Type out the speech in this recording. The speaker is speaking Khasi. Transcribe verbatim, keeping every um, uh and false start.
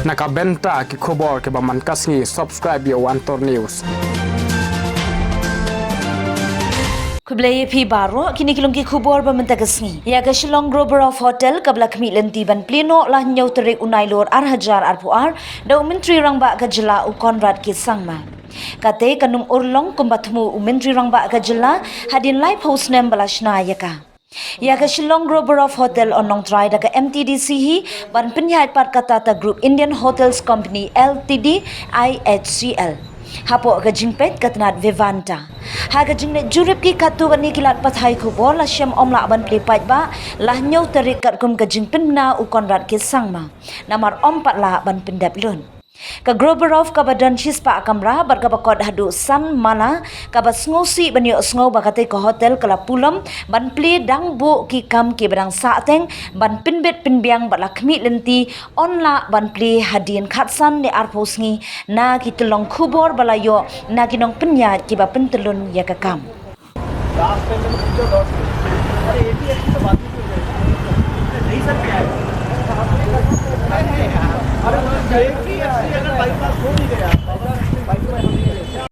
Na ka bynta ki khubor kiba man ka sngi, subscribe ïa u Antor News. Khublei ïa phi baroh, kine ki long ki khubor ba mynta ka sngi. Ïa ka Shillong Groveroff Hotel kaba la khmih lynti ban plie noh la hynñiew tarik u Nailur ar hajar arphew ar da u Myntri Rangbah ka jylla u Conrad K Sangma. Kata ka num urlong kumba thmu u Myntri Rangbah ka jylla hadien laiphew snem ba la shna ïa ka. Ïa ka Shillong Groveroff Hotel yn long trai da ka M T D C hi ban pynïaid pat ka Tata Group Indian Hotels Company L T D, I H C L. Hapoh ka jingpeit ka tnat Vivanta. Ha ka jingleit jurip ki katto katne ki lad pathai khubor la shem ym lah ban plie paidbah la hynñiew tarik katkum ka jingpynbna u Conrad K Sangma. Namar ym pat lah ban pyndep lut. Ka Groveroff kaba don shispah kamra bad kaba kot haduh san mala, kaba sngewsih ban ïohsngew ba kata ka hotel ka la pulom ban plie dang buh ki kam kiba dang sahteng ban pynbit pynbiang bad la khmih lynti, yn lah ban plie hadien khatsan ne arphew sngi, na ki tyllong khubor ba la ïoh na ki nongpynïaid kiba pyntyllun ïa ka kam. लास्ट टाइम मैंने पूछा था उससे, अरे, एपीएससी तो बात ही नहीं है। नहीं सर, क्या है? अरे, नहीं यार। अरे, वो एपीएससी अगर बाईपास हो भी गया,